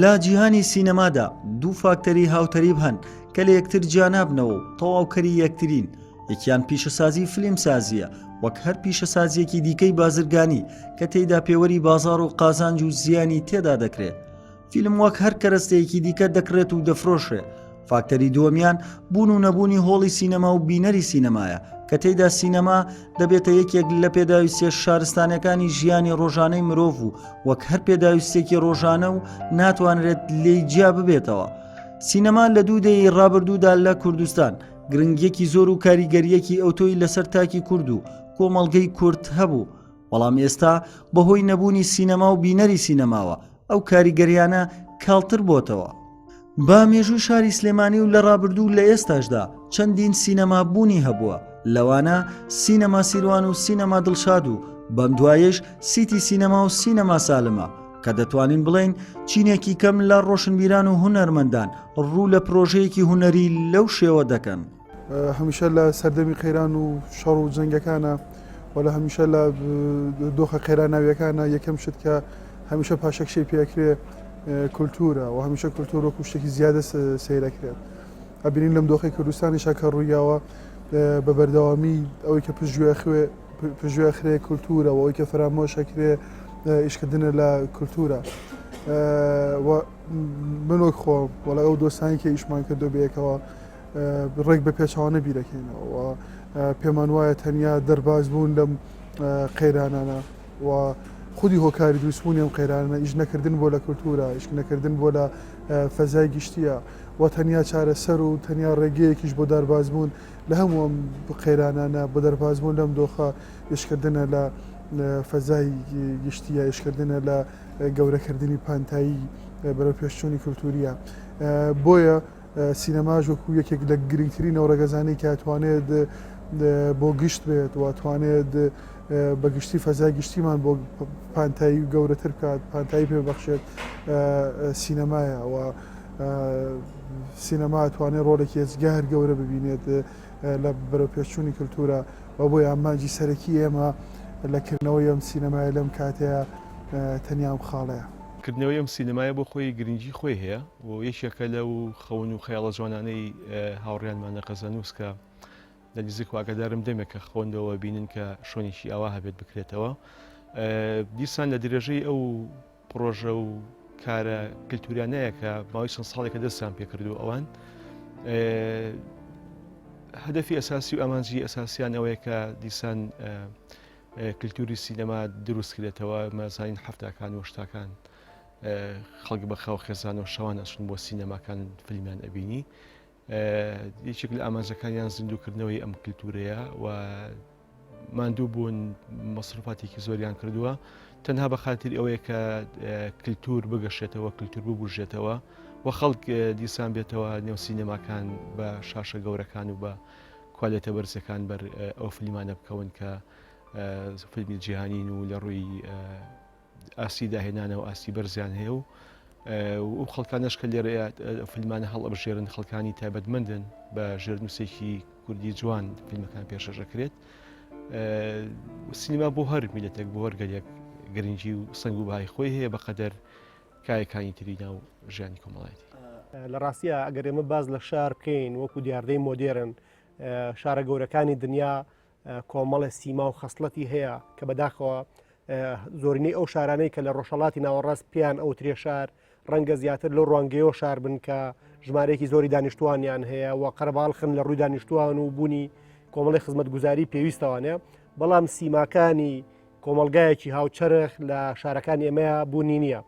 لە جیهانی سینەمادا دوو فاکتەری هاوتەریب هەن کە لە یەکتر جیانابنەوە و تەواوکەری یەکترین، یەکیان پیشەسازی فلیمسازییە وەک هەر پیشەسازییەکی دیکەی بازرگانی کە تێیدا پێوەری بازاڕ و قازانج و زیانی تێدا دەکرێت. فیلم وەک هەر کەرەستەیەکی دیکە دەکڕێت و دەفرۆشرێ. فاکتەری دووەمیان بوون و نەبوونی هۆڵی سینەما و بینەری سینەمایە کە تێیدا سینەما دەبێتە یەکێک لە پێداویستیە شارستانیەکانی ژیانی ڕۆژانەی مرۆڤ و وەک هەر پێداویستێکی ڕۆژانە و ناتوانرێت لێی جیا ببێتەوە. سینەما لە دوو دەیەی ڕابردوودا لە کوردستان گرنگیەکی زۆر و کاریگەریەکی ئەوتۆی لەسەر تاکی کورد و کۆمەڵگەی کورد هەبوو، بەڵام ئێستا بەهۆی نەبوونی سینەما و بینەری سینەماوە ئەو کاریگەریانە کاڵتر بۆتەوە. بە مێژووی شاری سلێمانی و لە ڕابردوو و لە ئێستاشدا چەندین سینەما بوونی هەبووە، لەوانە سینەما سیروان و سینەما دڵشاد و بەم دوایەش سیتی سینەما و سینەما سالمە، کە دەتوانین بڵێین چینێکی کەم لە ڕۆشنبیران و هونەرمەندان ڕوو لە پرۆژەیەکی هونەری لەو شێوە دەکەن. هەمیشە لە سەردەمی قەیران و شەڕ و جەنگەکانە و لە هەمیشە لە دۆخە قەیراناویەکانە یەکەم شت کە هەمیشە پاشەکشەی پێکرێ کولتورە و هەمیشە کولتور وەکو شتێکی زیادە سەیرەکرێت ئەبینین لەم دۆخی کوردستانیشا کە ڕوویاوە بە بەردەوامی ئەوەی کە پشتگوێ خوێ پشتگوێ خرێ کولتورە و ئەوەی کە فەرامۆش ئەکرێ ئیشکردنە لە کولتورە و من وەک خۆم وەڵا ئەو دۆستانی کە ئیشمان کردو بەیەکەوە ڕێک بە پێچەوانە بیرەکەینەوە و پێمان وایە تەنیا دەرباز بوون لەم قەیرانانە و خودی هۆکاری دروستبوونی ئەم قەیرانە ئیش نەکردن بۆ لە کولتورە ئیش نەکردن بۆ لە فەزای گشتیە و تەنیا چارەسەر و تەنیا ڕێگەیەکیش بۆ دەربازبوون لە هەموو ئەم قەیرانانە بۆ دەربازبوون لەم دۆخە ئیشکردنە لە فەزای گشتیە ئیشکردنە لە گەورەکردنی پانتایی بەرەو پێشچوونی کولتوریە بۆیە سینەماش وەکو یەکێک لە گرنگترین ئەو ڕەگەزانەی کە توانێت بۆ گشت بێت و توانێت بە گشتی فەزای گشتیمان بۆ پانتایی گەورەتر بکات پانتایی پێ بەخشێت سینەمایە و سینەما توانێت ڕۆڵێکی ئێجگار گەورە ببینێت لە بەرەوپێشچوونی کللتورە و بۆی ئامانجی سەرەکی ئێمە لە کردنەوەی ئەم سینەمایە لەم کاتەیە تەنیا ئەم خاڵەیە. کردنەوەی ئەم سینەمایە بۆ خۆی گرنگی خۆی هەیە و یەکێکە لەو خەون و خەیاڵە جوانانەی هاوڕیانمان لە قەزەنووس کە لە نزیک ئاگادارم دەمێک کە خۆندەوە بینن کە شوێنێکی ئاوا هەبێت بکرێتەوە دیسان لە درێژەی ئەو پڕۆژە و کارە کللتوریانەیە کە ماوەی چەند ساڵێکە دەستیان پێکردو ئەوان هەدەفی ئەساسی و ئامانجی ئەساسیان ئەوەیە کە دیسان کللتوری سینەما دروست کرێتەوە مەزانین هەفتاکان و شتاکان خەڵک بە خاو خێزان و شەوان ئەچون بۆ سینەماکان فیلمیان ئەبینی یەکێک لە ئامانجەکانیان زیندووکردنەوەی ئەم کللتورەیە و ماندوو بوون مەسروفاتێکی زۆریان کردووە تەنها بە خاتری ئەوەیە کە کللتور بگەشێتەوە کللتور ببژێتەوە و خەڵک دیسان بێتەوە نێو سینەماکان بە شاشە گەورەکان و بە کوالێتە بەرزەکان بەر ئەو فلیمانە بکەون کە فیلمی جیهانین و لە ڕووی ئاستی داهێنانەوە ئاستی بەرزیان هەیە و و خەڵکانەش کە لێرە فیلمانە هەڵئەبژێرن خەڵکانی تایبەتمەندن بە ژێرنووسێکی کوردی جوان فیلمەکان پێشەژەکرێت سینما بۆ هەر میلەتێک بۆ هەر گەلێک گرنگی و سەنگ و بای خۆی هەیە بەقەدەر کایەکانی تری ناو ژیانی کۆمەڵایەتی. لە ڕاستیا ئەگەر ئێمە باس لە شار بکەین وەکو دیاردەی مۆدێرن شارە گەورەکانی دنیا کۆمەڵێ سیما و خەسڵەتی هەیە کە بەداخەوە زۆرینەی ئەو شارانەی کە لە ڕۆژهەڵاتی ناوەڕاست پێیان ئەوترێ شار ڕەنگە زیاتر لەو ڕوانگەیەوە شار بن کە ژمارەیەکی زۆری دانیشتوانیان هەیە و قەرەباڵخن لە ڕووی دانیشتوان و بوونی کۆمەڵی خزمەتگوزاری پێویستەوانە بەڵام سیماکانی کۆمەڵگایەکی هاوچەرخ لە شارەکانی ئێمەیە بوونی نییە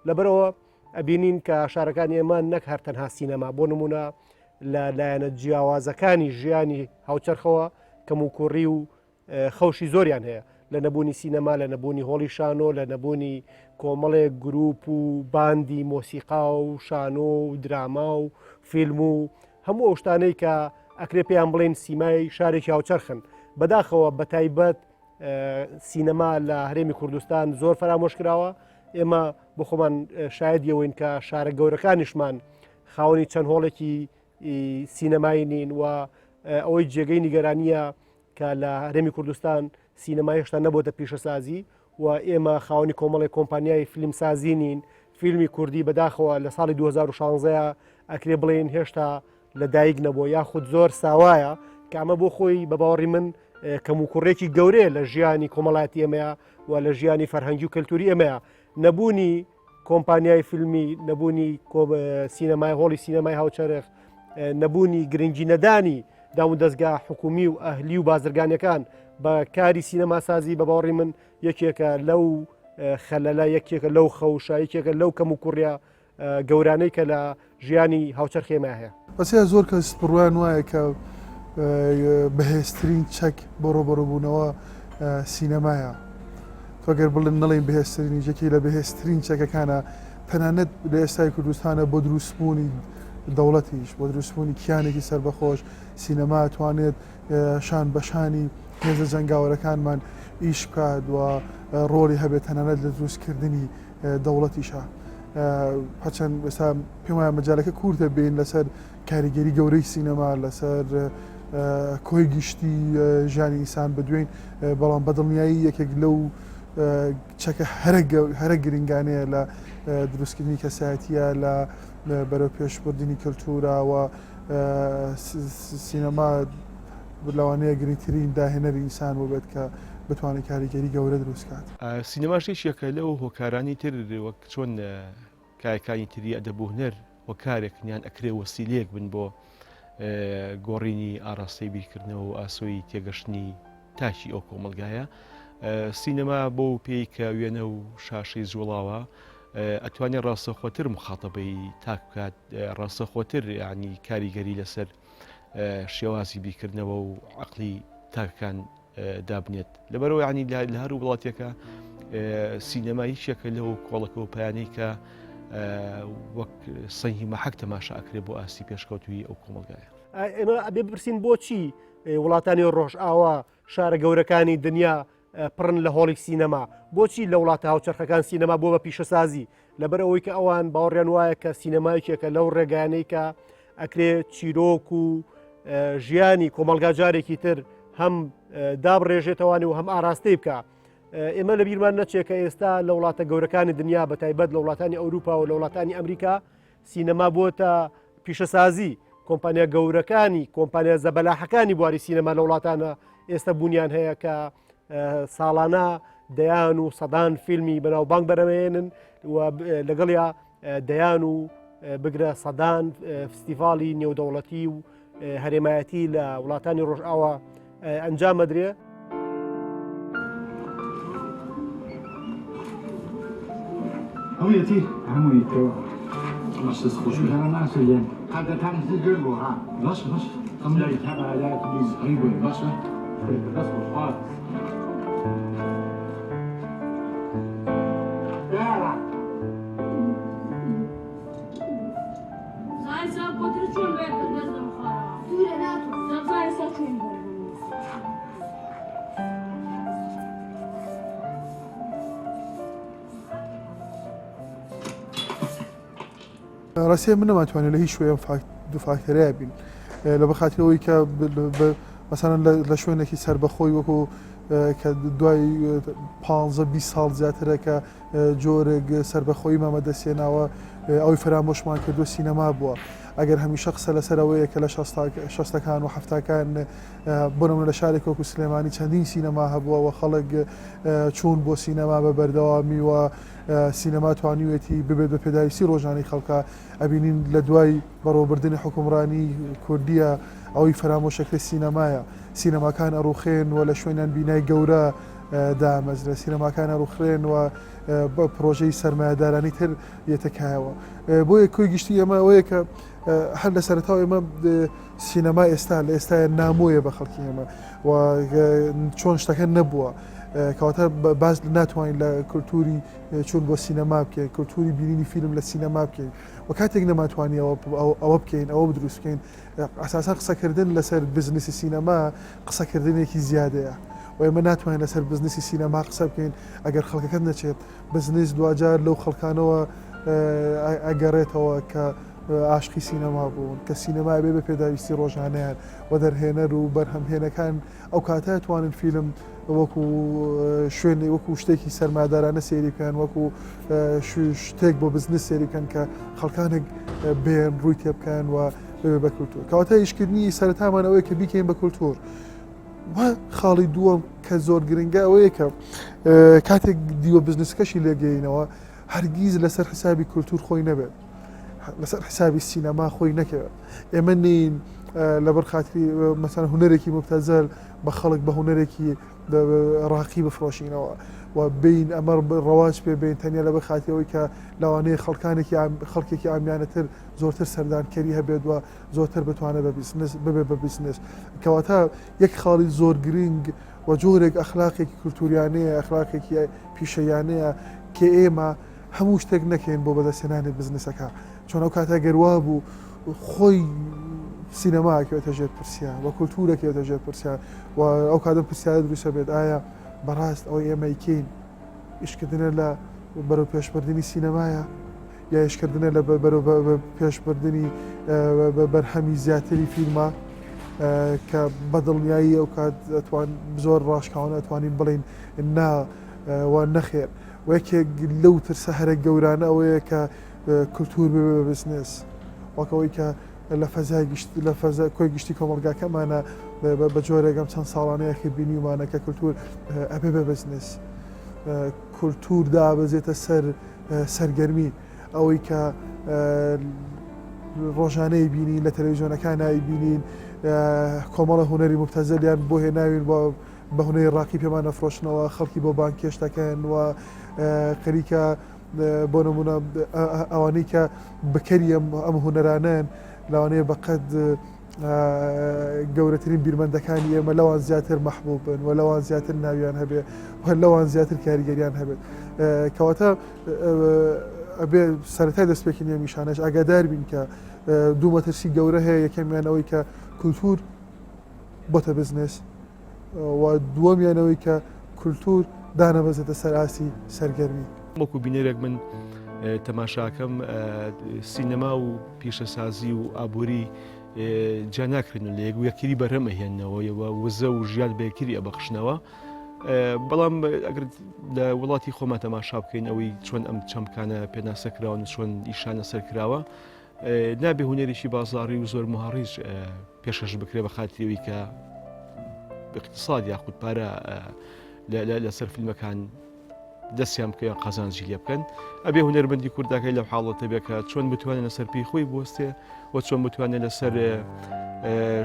لەبەرەوە ئەبینین کە شارەکانی ئێمە نەک هەر تەنها سینەما بۆ نمونە لە لایەنە جیاوازەکانی ژیانی هاوچەرخەوە کەموکوڕی و خەوشی زۆریان هەیە لە نەبوونی سینەما لە نەبوونی هۆڵی شانۆ لە نەبوونی کۆمەڵێک گروپ و باندی مۆسیقا و شانۆ و دراما و فیلم و هەموو ئەو شتانەی کە ئەکرێ پێیان بڵێن سیمای شارێکی هاوچەرخن بەداخەوە بەتایبەت سینەما لە هەرێمی کوردستان زۆر فەرامۆش کراوە ئێمە بۆ خۆمان شاید ئەوەین کە شارە گەورەکانیشمان خاوەنی چەند هۆڵێکی سینەمایی نین و ئەوەی جێگەی نیگەرانیە کە لە هەرێمی کوردستان سینەما هێشتا نەبۆتە پیشەسازی و ئێمە خاوەنی کۆمەڵی کۆمپانیای فیلمسازی نین. فیلمی کوردی بەداخەوە لە ساڵی 2016 ئەکرێ بڵێین هێشتا لە دایک نەبووە یاخود زۆر ساوایە کە ئەمە بۆ خۆی بە باوەڕی من کەموکوڕێکی گەورەیە لە ژیانی کۆمەڵاتی ئێمەیە و لە ژیانی فەرهەنگی و کەلتوری ئێمەیە نەبوونی کۆمپانیای فیلمی نەبوونی سینەمای هۆڵی سینەمای هاوچەرخ نەبوونی گرنگی نەدانی دام و دەستگا حکومی و ئەهلی و بازرگانەکان بە کاری سینەماسازی بە باوەڕی من یەکێکە لەو خەلەلە یەکێکە لەو خەوشە یەکێکە لەو کەم و کوڕە گەورانەی کە لە ژیانی هاوچەرخی ئێمە هەیە. بەسێ زۆر کەس بڕوایان وایە کە بەهێزترین چەک بۆ ڕووبەڕووبوونەوە سینەمایە. تۆ گەر بڵێن نەڵێین بەهێزترینیش یەکێک لە بەهێزترین چەکەکانە تەنانەت لە ئێستای کوردستانە بۆ دروستبوونی دەوڵەتیش بۆ دروستبوونی کیانێکی سەربەخۆش سینەما توانێت شان بەشانی هێزە جەنگاوەرەکانمان ئیش بکات و ڕۆڵی هەبێت تەنانەت لە دروستکردنی دەوڵەتیشە هەرچەند ئێستا پێم وایە مەجالەکە کورتە بین لەسەر کاریگەری گەورەی سینەما لەسەر کۆی گشتی ژیانی ئینسان بدوێین بەڵام بەدڵنیایی یەکێک لەو چەکە هەرە گرنگانەیە لە دروستکردنی کەسایەتیە لە بەرەو پێشبردنی کەلتورە و سینەما لەوانەیە گرنگترین داهێنەری ئینسان بووبێت کە بتوانێت کاریگەری گەورە دروست کات. سینەماش یەکێکە لەو هۆکارانەی تر وەک چۆن کایەکانی تری ئەدەب و هونەر هۆکارێکن یان ئەکرێ وەسیلەیەک بن بۆ گۆڕینی ئاراستەی بیرکردنەوە و ئاسۆی تێگەشتنی تاکی ئەو کۆمەڵگایە. سینەما بەو پێی کە وێنە و شاشەی جوڵاوە ئەتوانێت ڕاستەخۆتر مخاتەبەی تاک بکات ڕاستەخۆتر ینی کاریگەری لەسەر شێوازی بیرکردنەوە و عقلی تاکەکان دابنێت لەبەرەوە ینی لە هەر وڵاتێکە سینەما یەکێکە لەو کۆڵەکە و پایانەی کە وەک سەنگی مەحەک تەماشا ئەکرێ بۆ ئاستی پێشکەوتوی ئەو کۆمەلگایە. ئێمە ئەبێ بپرسین بۆچی وڵاتانی ڕۆژئاوا شارە گەورەکانی دنیا پڕن لە هۆڵی سینەما بۆچی لە وڵاتە هاوچەرخەکان سینەما بۆ بە پیشەسازی لەبەر ئەوەی کە ئەوان باوەڕیان وایە کە سینەما یەکێکە لەو ڕێگانەی کە ئەکرێ چیرۆک و ژیانی کۆمەلگا جارێکی تر هەم دابڕێژێتەوانی و هەم ئاراستەی بکە. ئێمە لە بیرمان نەچێت کە ئێستا لە وڵاتە گەورەکانی دنیا بە تایبەت لە وڵاتانی ئەوروپا و لە وڵاتانی ئەمریکا سینەما بووەتە پیشەسازی کۆمپانیا گەورەکانی کۆمپانیا زەبەلاحەکانی بواری سینەما لە وڵاتانە ئێستا بوونیان هەیە کە ساڵانە دەیان و سەدان فیلمی بەناوبانگ بەرەمەێنن و لەگەڵیا دەیان و بگرە سەدان فستیڤاڵی نێودەوڵەتی و هەرێمایەتی لە وڵاتانی ڕۆژئاوا ئەنجام ئەدرێ. هەموویەتی هەمووی تۆ باشە خۆش باشە باشە باشە ڕاستیە من نەمانتوانێت لە هیچ شوێن دوو فاکتەرەیە بین لە بەخاترەوەی کە مەسەلەن لە شوێنێکی سەربەخۆی وەکو کە دوای 15 ساڵ زیاترە کە جۆرێک سەربەخۆییمان بەدەستهێناوە، ئەوەی فەرامۆشمان کردووە سینەما بووە. ئەگەر هەمیشە قسە لەسەر ئەوەیە کە لە شەستەکان و حەفتاکان بۆ نمونە لە شارێک وەکو سلێمانی چەندین سینەما هەبووە و خەڵک چوون بۆ سینەما بە بەردەوامی و سینەما توانیوێتی ببێت بە پێداویستی ڕۆژانەی خەڵکە ئەبینین لە دوای بەڕێوەبردنی حوکمڕانی کوردیە ئەوەی فەرامۆشەکرێت سینەمایە سینەماکان ئەڕوخێن و لە شوێنیان بینای گەورە دامەزرێت، سینەماکان ئەڕوخرێن و پڕۆژەی سەرمایەدارانی تر یەتە کایەوە. بۆیە کۆی گشتی ئێمە ئەوەیە کە هەر لە سەرەتاوە ئێمە سینەما ئێستا لە ئێستاە نامۆیە بە خەڵکی ئێمە و چۆن شتەکە نەبووە. کەواتە باز ناتوانین لە کولتوری چون بۆ سینەما بکەین کولتوری بینینی فیلم لە سینەما بکەین و کاتێک نەماتوانی ئەوە بکەین ئەوە دروست بکەین ئەساسەن قسەکردن لەسەر بزنسی سینەما قسەکردنێکی زیادەیە و ئێمە ناتوانین لەسەر بزنسی سینەما قسە بکەین ئەگەر خەڵکەکە نەچێت. بزنس دواجار لەو خەڵکانەوە ئەگەڕێتەوە کە ئاشقی سینەما بوون، کە سینەما ئەبێ بە پێداویستی ڕۆژانەیان و دەرهێنەر و بەرهەمهێنەکان ئەو کاتە ئەتوانن فیلم وەکو شوێنی وەکو شتێکی سەرمایەدارانە سەیری بکەن وەکو شتێک بۆ بزنس سەیری بکەن کە خەڵکانێک بێن ڕووی تێ بکەن و ببێ بە کولتوور کەواتە ئیشکردنی سەرەتامان ئەوەیە کە بیکەین بە کولتوور و خاڵی دووەم کە زۆر گرنگە ئەوەیە کە کاتێک دیوە بزنسکەشی لێگەینەوە هەرگیز لەسەر حسابی کولتوور خۆی نەبێت لەسەر حسابی سینەما خۆی نەکەوێت ئێمە نین لەبەر خاتری مەسەن هونەرێکی مبتەزەل بە خەڵک بە هونەرێکی ڕاقی بفرۆشینەوە و بین ئەمە ڕەواج پێ بین تەنیا لەبەر خاتری ئەوەی کە لەوانەیە خەڵکانێکی خەڵکێکی ئامیانەتر زۆرتر سەردانکەری هەبێت و زۆرتر بتوانێت بە بیزنس ببێت بە بیزنس کەواتە یەک خاڵی زۆر گرنگ و جۆرێک ئەخلاقێکی کولتوریانەیە ئەخلاقێکی پیشەیانەیە کە ئێمە هەموو شتێک نەکەین بۆ بەدەستهێنانی بزنسەکە چۆن ئەو کاتە گەر وابوو خۆی سینەما ئەکەوێتە ژێر پرسیار و کولتوور ئەکەوێتە ژێر پرسیار و ئەو کاتە پرسیارە دروستە بێت ئایا بەڕاست ئەوەی ئێمە ئەیکەین ئیشکردنە لە بەرەو پێشبردنی سینەمایە یا ئیشکردنە لە بەرەو پێشبردنی بەرهەمی زیاتری فیلمە کە بە دڵنیایی ئەو کات ئەتوان زۆر ڕاشکاوانە ئەتوانین بڵین نا و نەخێر و یەکێک لەو ترسە هەرە گەورانە ئەوەیە کە کولتوور ببێ بە بزنس وەک ئەوەی کە لە فەزای گشت لە فەزا کۆی گشتی کۆمەڵگاکەمانە بە جۆرێک ئەم چەند ساڵانەیە ئەخیر بینیومانە کە کولتوور ئەبێ بە بزنس کولتوور دابەزێتە سەر سەرگەرمی ئەوەی کە ڕۆژانەی بینین لە تەلەویزیۆنەکان نایبینین کۆمەڵە هونەری مبتەزەلیان بۆ هێناوین بۆ بە هونەری ڕاقی پێمان ئەفرۆشنەوە، خەڵکی بۆ بانگهێشت ئەکەن و خەریکە بۆ نمونە ئەوانەی کە بکەری ئەم هونەرانەن لەوانەیە بەقەد گەورەترین بیرمەندەکانی ئێمە لەوان زیاتر مەحبوب بن و لەوان زیاتر ناویان هەبێ و لەوان زیاتر کاریگەریان هەبێت کەواتە ئەبێ سەرەتای دەستپێکی نیمیشانەش ئاگادار بین کە دوو مەترسی گەورە هەیە یەکەمیان ئەوەی کە کولتور بۆتە بزنس و دووەمیان ئەوەی کە کولتوور دانەبەزێتە سەر ئاستی سەرگەرمی. وەکو بینەرێک من تەماشاکەم سینەما و پیشەسازی و ئابووری جیا ناکرێن لە یەک و یەکتری بەرهەم ئەهێننەوە یەوە وزە و ژیان بە یەکتری ئەبەخشنەوە بەڵام ئەگەر لە وڵاتی خۆمان تەماشا بکەین ئەوەی چۆن ئەم چەمکانە پێناسە کراون و چۆن ئیشانە سەر کراوە نابێ هونەرێکی بازاڕی و زۆر مهڕیج پێشکەش بکرێ بە خاتری ئەوەی کە اقتصاد یاخود پارە لەسەر فیلمەکان دەستیان بکە یان قازانجی لێ بکەن ئەبێ هونەرمەندی کوردەکەی لەو حاڵەتە بێ کە چۆن بتوانێت لەسەر پێی خۆی بوەستێ و چۆن بتوانێت لەسەر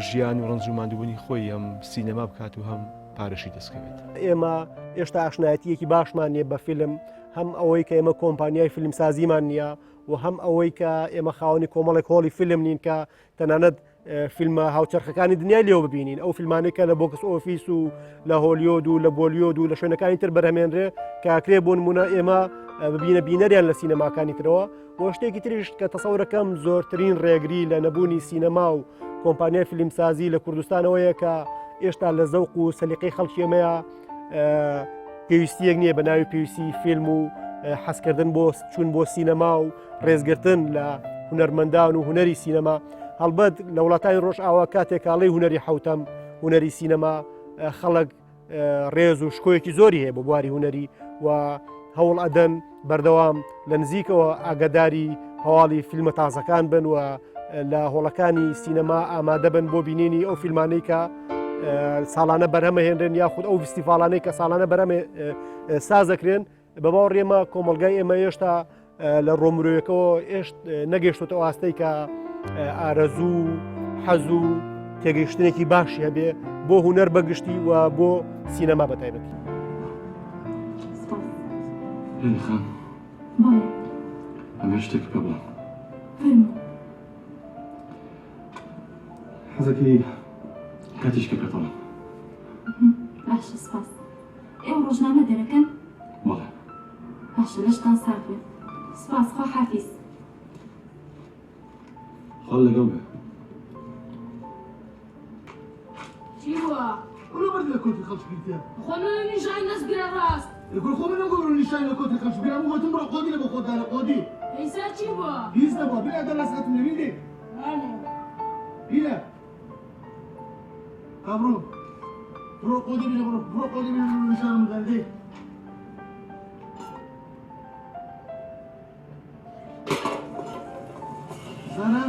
ژیان و ڕەنج و ماندووبوونی خۆی هەم سینەما بکات و هەم پارەشی دەستکەوێت. ئێمە ئێشتا ئاشنایەتیەکی باشمان نییە بە فیلم هەم ئەوەی کە ئێمە کۆمپانیای فیلمسازیمان نییە و هەم ئەوەی کە ئێمە خاوەنی کۆمەڵێک هۆڵی فیلم نین کە تەنانەت فیلمە هاوچەرخەکانی دنیای لێوە ببینین ئەو فیلمانەی کە لە box office و لە هۆلیۆد و لە بۆلیۆد و لە شوێنەکانی تر بەرهەمێنرێ کاکرێ بۆ نمونە ئێمە ببینە بینەریان لە سینەماکانی ترەوە بۆ شتێکی تریش کە تەسەورەکەم زۆرترین ڕێگری لە نەبوونی سینەما و کۆمپانیای فیلمسازی لە کوردستانەوەیە کە ئێشتا لە زەوق و سەلیقەی خەڵکی ئێمەیە پێویستیەک نییە بە ناوی پێویستی فیلم و حەزکردن بۆ چوون بۆ سینەما و ڕێزگرتن لە هونەرمەندان و هونەری سینەما هەڵبەت لە وڵاتانی ڕۆژئاوا کاتێک کاڵی هونەری حوتەم هونەری سینەما خەڵک ڕێز و شکۆیەکی زۆری هەیە بۆ بواری هونەری و هەوڵ ئەدەن بەردەوام لە نزیکەوە ئاگاداری هەواڵی فیلمە تازەکان بن و لە هۆڵەکانی سینەما ئامادە بن بۆ بینینی ئەو فیلمانەی کە ساڵانە بەرهەمەهێنرێن یاخود ئەو فستیڤاڵانەی کە ساڵانە بەرەمە سازەکرێن بە باوەڕی ئێمە کۆمەڵگای ئێمە هێشتا لە ڕۆمرۆیەکەوە ئێشت نەگەیشتۆتە ئاستەی کە ئارەزوو و حەز و تێگەیشتنێکی باشی هەبێ بۆ هونەر بەگشتی و بۆ سینەما بە تایبەتی. خان ئەمێ شتێک پێ بڵێم. حەزەکەی کاتیشکە پێتەڵم. باشە سپاس. ئێوە ڕۆژنامە دەرەکەن؟ بەڵێ. باشە لەشتان ساغ بێت. سپاس خوا حافیز. خوا لەگەڵ بێ. چی بووە؟ کورە بەرد لە کۆتی خەڵک گرتیە. خۆ من نیشانی دەست گرە ڕاست. کورە خۆ من نەم گۆ نیشانی لە کۆتی خەڵک گرم وتم بڕۆ قۆدی لە بۆ خۆت دانە قۆدی. ئەیسا چی بووە؟ هیچ نەبووە بیلا دە لەسەتم لەبیر دێ بەڵێ. بیلا تا بڕۆ بڕۆ قۆدی بینە بڕۆ بڕۆ قۆدی بینە نیشانم بدەن دێ زانا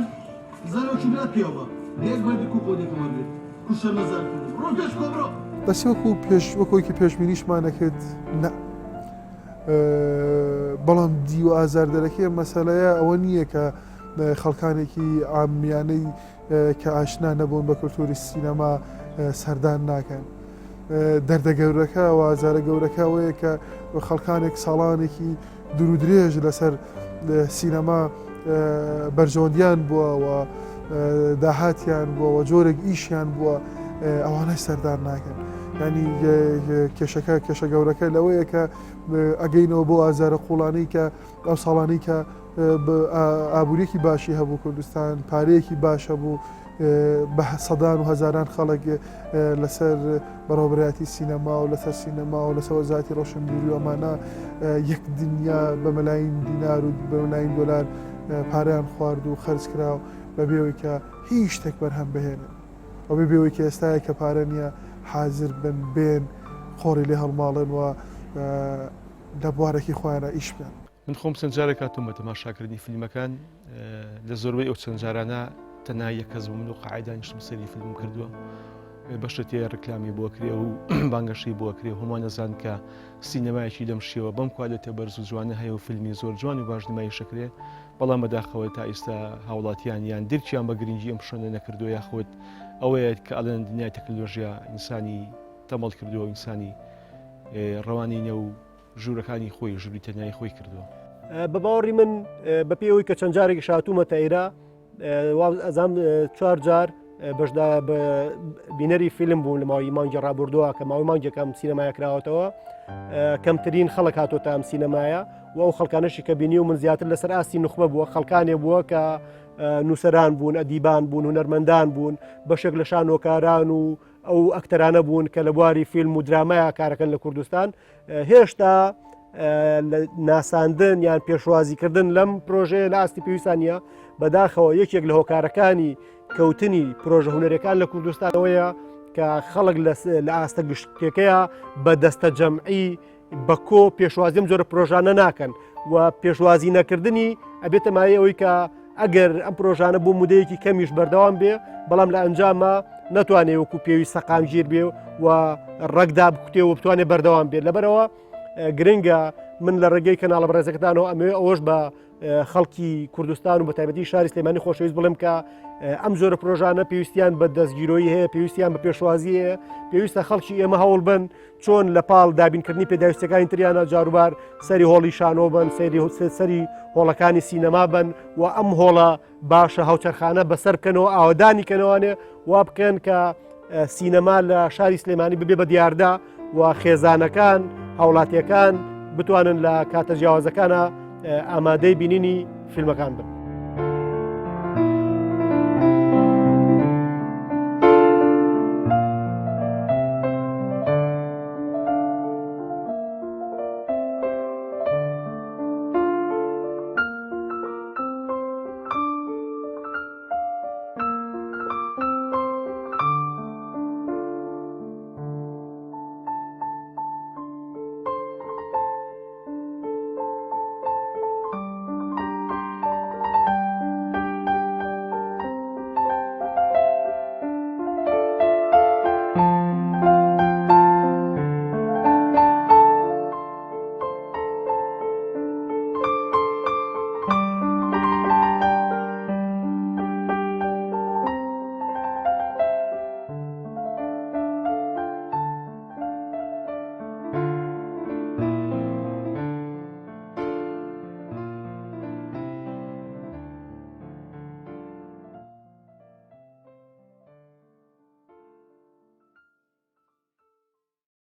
زانا چی برات پێوە بە یەک بەردی کو قۆدێکم وەرگرت کو شەرمەزار کردم بڕۆ پێش کۆ بڕۆ. بەس وەکو پێش وەکۆیکی پێشبینیشمان نەکرد نا بەڵام دیوە ئازاردەرەکەی ئەم مەسەلەیە ئەوە نییە کە خەڵکانێکی عامیانەی کە ئاشنا نەبوون بە کولتوری سینەما سەردان ناکەن. دەردە گەورەکە و ئازارە گەورەکە ئەوەیە کە خەڵکانێک ساڵانێکی دوور و درێژ لەسەر سینەما بەرژەوەندیان بووە و داهاتیان بووە و جۆرێک ئیشیان بووە ئەوانەش سەردان ناکەن. ینی کێشەکە کێشە گەورەکە لەوەیە کە ئەگەینەوە بۆ ئازارە قوڵانەی کە ئەو ساڵانەی کە ئابووریەکی باشی هەبوو کوردستان پارەیەکی باش هەبوو بە سەدان و هەزاران خەڵک لەسەر بەڕێوەبەرایەتی سینەما و لەسەر سینەما و لەسەر وەزارەتی ڕۆشنبیری و ئەمانە یەک دنیا بە مەلاین دینار و بە مەلاین دۆلار پارەیان خوارد و خەرج کرا و بەبێ ئەوەی کە هیچ شتێک بەرهەم بهێنن و بەبێ ئەوەی کە ئێستایە کە پارە نییە حازر بن بێن قۆڕی لێ هەڵماڵن و لە بوارێکی خۆیانە ئیش بکەن. من خۆم چەند جارێک هاتووم بە تەماشاکردنی فیلمەکان لە زۆربەی ئەو چەند جارانە تەنها یەک کەس بووم من و قاعی دانیشتم سەیری فیلمم کردووە بەشە تێ ڕکلامی بۆ کرێ و بانگەشەی بۆ کرێ هەمووان نەزان کە سینەمایەکی لەم شێوە بەم کوالێتە بەرز و جوانە هەیە و فیلمی زۆر جوان و باش نمایشەکرێ بەڵام بەداخەوە تا ئێستا هاوڵاتیان یان درکیان بە گرنگی ئەم شوێنە نەکردووە یاخود ئەوەیە کە ئەڵێن دنیای تەکنەلۆژیا ئینسانی تەمەڵ کردووە ئینسانی ڕەوانی نێو ژوورەکانی خۆی ژووری تەنیایی خۆی کردووە. بە باوەڕی من بە پێی ئەوەی کە چەند جارێکیش هاتوومەتە ئێرە ئەزام چوار جار بەشدا بە بینەری فیلم بووم لە ماوەی مانگی ڕابردووە کە ماوەی مانگێکم سینەمایە کراوەتەوە کەمترین خەڵک هاتۆتە ئەم سینەمایە و ئەو خەڵکانەشی کە بینی و من زیاتر لەسەر ئاستی نوخبە بووە خەڵکانێ بووە کە نووسەران بوون ئەدیبان بوون هونەرمەندان بوون بەشێک لە شانۆکاران و ئەو ئەکتەرانە بوون کە لە بواری فیلم و درامایا کارەکەن لە کوردستان هێشتا ناساندن یان پێشوازیکردن لەم پرۆژەیە لە ئاستی پێویستان نییە بەداخەوە یەکێک لە هۆکارەکانی کەوتنی پرۆژە هوەرەکان لە کوردستانەوەیە کە خەڵک لە ئاستە گشتێکەیە بە دەستە جەمعی بە کۆ پێشوازی ئەم جۆرە پرۆژانە ناکەن و پێشوازی نەکردنی ئەبێتە مایە ئەوەی کە ئەگەر ئەم پرۆژانە بۆ مودەیەکی کەمیش بەردەوام بێ بەڵام لە ئەنجامە نەتوانێت وەکو پێویست سەقامگیر بێ و ڕەگدا بکوتێ و بتوانێت بەردەوام بێت لەبەرەوە گرنگە من لە ڕێگەی کەناڵە بەڕێزەکەتانەوە ئەمەوێ ئەوەش بە خەڵکی کوردستان و بەتایبەتی شاری سلێمانی خۆشەویست بڵێم کە ئەم جۆرە پرۆژانە پێویستیان بە دەستگیرۆیی هەیە پێویستیان بە پێشوازی هەیە پێویستە خەڵکی ئێمە هەوڵ بن چۆن لە پاڵ دابینکردنی پێداویستەکانی تریانە جاروبار سەری هۆڵی شانۆ بن سەیری سەری هۆڵەکانی سینەما بن و ئەم هۆڵە باشە هاوچەرخانە بەسەر بکەنەوە ئاوەدانی کەنەوانێ وا بکەن کە سینەما لە شاری سلێمانی ببێ بە دیاردە و خێزانەکان هاوڵاتیەکان بتوانن لە کاتە جیاوازەکانە ئامادەی بینینی فیلمەکان بن.